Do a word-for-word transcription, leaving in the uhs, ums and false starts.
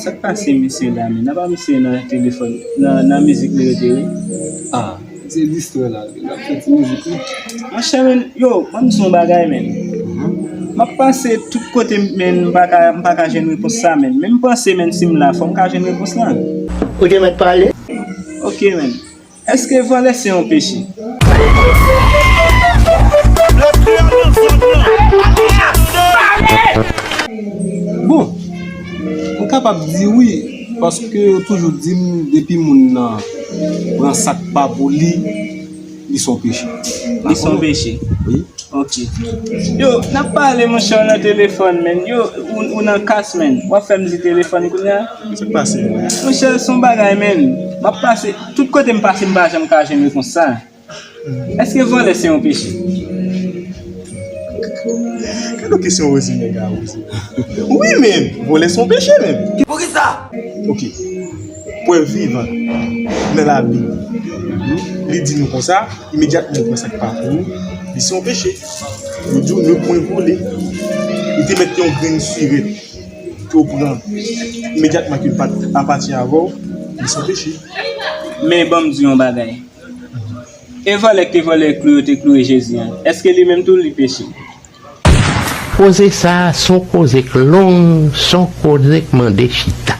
Sa k pase mesye la, men apa misye nan telefòn, nan, nan mizik li rete, wi. Ah, se distrè la, l ap fè ti mizik li. Monchè, men, yo, ban m di yon bagay, men. M ap pase tout kote, men, m pa ka, m pa ka jwenn repons sa, men. Men m panse, men, si m la, fò m ka jwenn repons la. Ou te mèt pale? Ok, men. Èske vòlè se yon peche? Bon, m kapab di wi, paske yo toujou di m depi moun nan pran sa k pa pou li, li se yon peche. Li se yon peche. Wi. Ok. Yo, n ap pale, monchè, w nan telefòn, men. Yo, ou, ou nan kas, men. W ap fè m di telefòn kounye a? Sa k pase? Monchè, se yon bagay, men. M ap pase, tout kote m pase, m pa janm ka jwenn repons sa. Èske vòlè se yon peche? Gade kesyon ou poze nèg la, poze. Wi, men, vòlè se yon peche, men. Poukisa? Ok. Prèv vivan nan Labib. Li di nou konsa, imedyatman ou pran sa k pa pou ou, li se yon peche. Yo di w ne point voler. Ou te mèt yon grenn sirèt ke w pran imedyatman ke l pa t apatyen avè w, li se yon peche. Men ban m di yon bagay. E vòlè k te vòlè klou yo te kloure Jezi an, èske li menm tou li peche? Koze sa a se yon koze k long, se yon koze k mande chita.